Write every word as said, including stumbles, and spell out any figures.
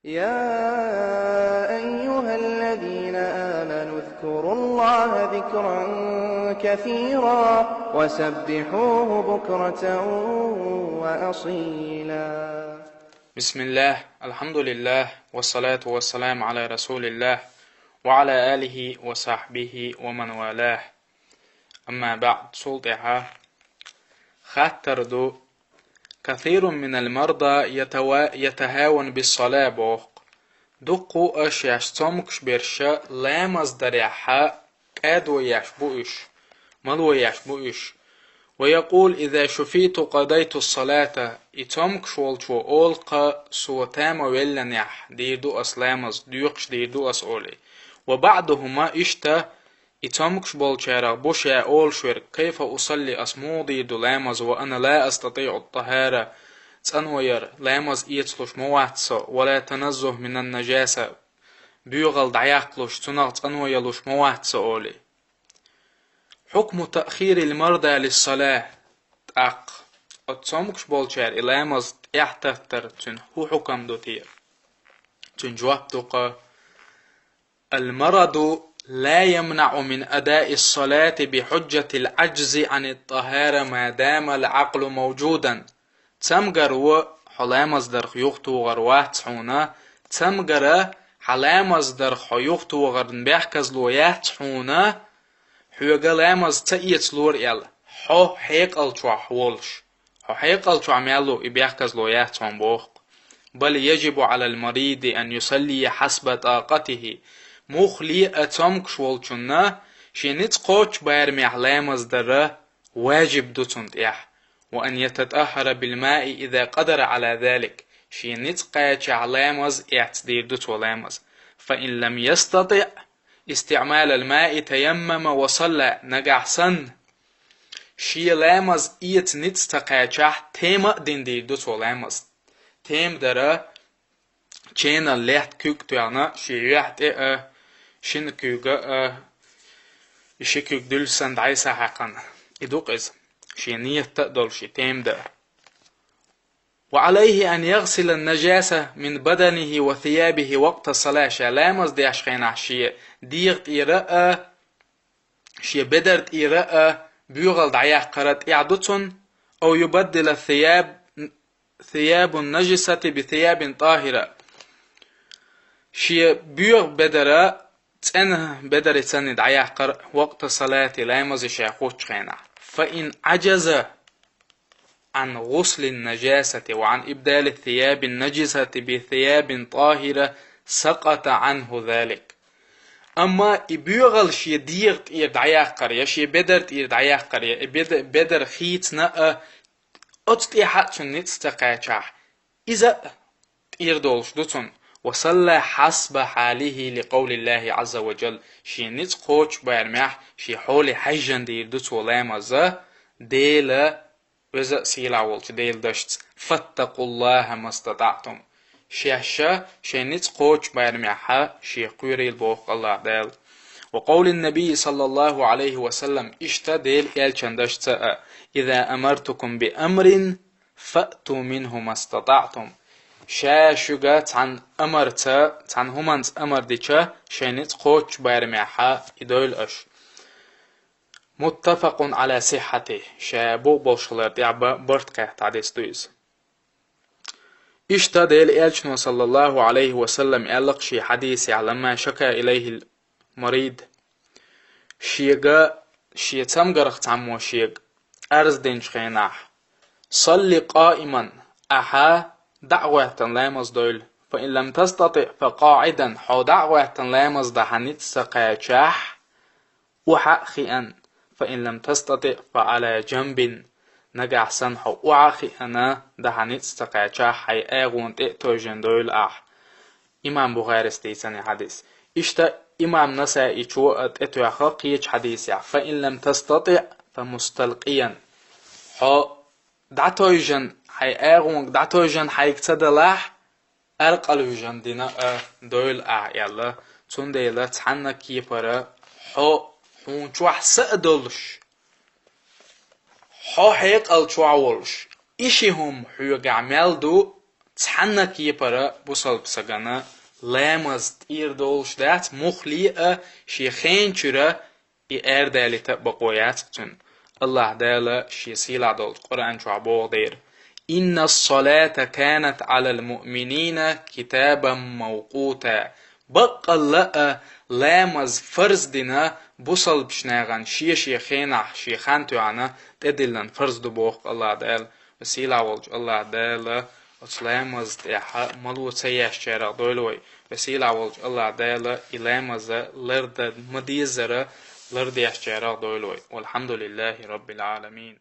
يا أيها الذين آمنوا اذكروا الله ذكرا كثيرا وسبحوه بكرة وأصيلا. بسم الله، الحمد لله، والصلاة والسلام على رسول الله، وعلى آله وصحبه ومن والاه. أما بعد، цул тӀехьа хаттар ду: كثير من المرضى يتوا-، يتهاون بالصلاة, боху. Дуккха а шаьш цомгуш берш ламаз дарехьа кӀадо еш бу уьш, мало еш бу уьш. ويقول: إذا شفيت قضيت الصلاة. И цомгуш волчо олу-кха: «Со тама велланехь, дийр ду ас ламаз, доькхуш дийр ду ас», — олий. وبعضهم, иштта и цомгуш болчарах бу ша олуш верг: «كيف أصلي, ас муха дийр ду ламаз, وأنا لا أستطيع الطهارة, цӀано яр, ламаз эцалуш ма вац со, ولا تنزه من النجاسة, боьхалла дӀаяккхалуш, цунах цӀано ялуш ма вац со», — олий. حكم تأخير المرضى للصلاة. ТӀаккха оцу цомгуш болчара и ламаз тӀехь таттар, цуьнан хӀун хьукам ду те? Цуьнан жоп ду-кха: المرض لا يمنع من أداء الصلاة بحجة العجز عن الطهارة ما دام العقل موجودا. Цамгар ву, хьо ламаз дарх юхатухур вац хьуна, цамгара хьан ламаз дарх хьо юхатухурна бехказло яц хьуна, хьоьга ламаз ца эцалора аьлла, хьо хьекъал чохь волуш. Хьо хьекъал чохь мел ву, и бехказло яц хьуна, боху. بل يجب على المريض أن يصلي حسب طاقته. Муххале а цомгуш волчунна шен ницкъ кхочу барамехь ламаз дар важиб ду цунна тӀехь. وأن يتطهر بالماء إذا قدر على ذلك. Шен ницкъ кхачахь ламаз эцна дийр ду цо ламаз. فإن لم يستطع استعمال الماء تيمم وصلى. Нагахь санна шен ламаз эца ницкъ ца кхачахь, тема а дина дийр ду цо ламаз. Тема дара, ченал лаьтта куьг а тоьхна, шен юьхь тӀе а, шина куьйга а, и ши куьг дуьллуш санна дӀасахьаькхна. И ду-кх иза, шен ниятта а долуш и тема дан. وعليه أن يغسل النجاسة من بدنه وثيابه وقت الصلاة. Ша ламаз деш хенахь шен дегӀа тӀера а, шен бедар тӀера а боьхалла дӀаяккхар а тӀехь ду цунна. أو يبدل الثياب، ثياب النجسة بثياب طاهرة. Шен боьха бедар а цӀена бедарица дӀаяккхар а وقت الصلاة, ламазе ша кхоччу хенахь. فإن عجز عن غسل النجاسة وعن إبدال الثياب النجسة بثياب طاهرة سقط عنه ذلك. Амма и боьхалла шен дегӀа тӀера дӀаяккхар я, шен бедар тӀера дӀаяккхар я, и беда-, бедар хийцина а, оцу тӀехь а цуьнан ницкъ ца кхачахь, иза а тӀера долуш ду цунна. وصلى حسب حاله لقول الله عز وجل. Шен ницкъ кхочу барамехь, шен хьоле хьаьжжина дийр ду цо ламаз, Дела, Веза а, Сийлахь волчу Делан дашца: فاتقوا الله ما استطعتم. Шаьш а шайн ницкъ кхочу барамехь а шех кхоьрийла, боху АллахӀ Дала. وقول النبي صلى الله عليه وسلم, иштта Делан элчан дашца а: إذا أمرتكم بأمر فأتوا منه ما استطعتم. Ша шуьга цхьана амарца, цхьана хӀуманца амар дича, шайн ницкъ кхочу барамехь а и дойла аша. متفق على صحته. Ша бу болуш хилар тӀехь ба-, барт кхетта хьадис ду иза. Иштта Делан элчано, صلى الله عليه وسلم, аьлла-кх шен хьадисехь: لما شكا إليه المريض, шега, шен цамгарх цхьаммо шега арз динчу хенахь: صل قائما, ахьа дӀа а гӀоьттина ламаз дойла, فإن لم تستطع فقاعدا, хьо дӀа а гӀоьттина ламаз дан хьан ницкъ ца кхачахь, охьа а хиъна, فإن لم تستطع فعلى جنب, нагахь санна хьо охьа а хиъна дан хьан ницкъ ца кхачахь, хьайн агӀон тӀе а тевжина дойла ахь. Имам Бухарис дийцина и хьадис. Иштта имам Насаичо а тӀетоьхна кхечу хьадисехь: فإن لم تستطع فمستلقيا. Хьо дӀатевжина, хьайн агӀонга дӀатевжина хьайга ца далахь, аркъал вуьжна дина а дойла ахь аьлла, цундела цхьанна кепара хьо, хьуна чохь са а долуш, хьо хьекъал чохь волуш, и ши хӀума хьоьгахь мел ду, цхьанна кепара бусалба сагана ламаз тӀера долуш дац, муххале а шен хенчуьра и арадаьллийта бакъо яц цуьнан. АллахӀ Дала шен сийлахь долчу Къуръан чохь боху дера: «Инна ас-салата канат Ӏалал муъминина китабан мавкъута». Баккъалла а ламаз фарз дина бусалбачу нахана шен-шен хенахь, шен хан тоьхна тӀедиллина фарз ду боху АллахӀ Дала. Вай сийлахь волчу АллахӀ Дала оцу ламаза тӀехь мало ца ешчарах дойла вай. Вай сийлахь волчу АллахӀ Дала и ламаза лардан ма-деззара лардешчарах дойла вай. Валхьамдулиллахи Раббил Ӏаламин.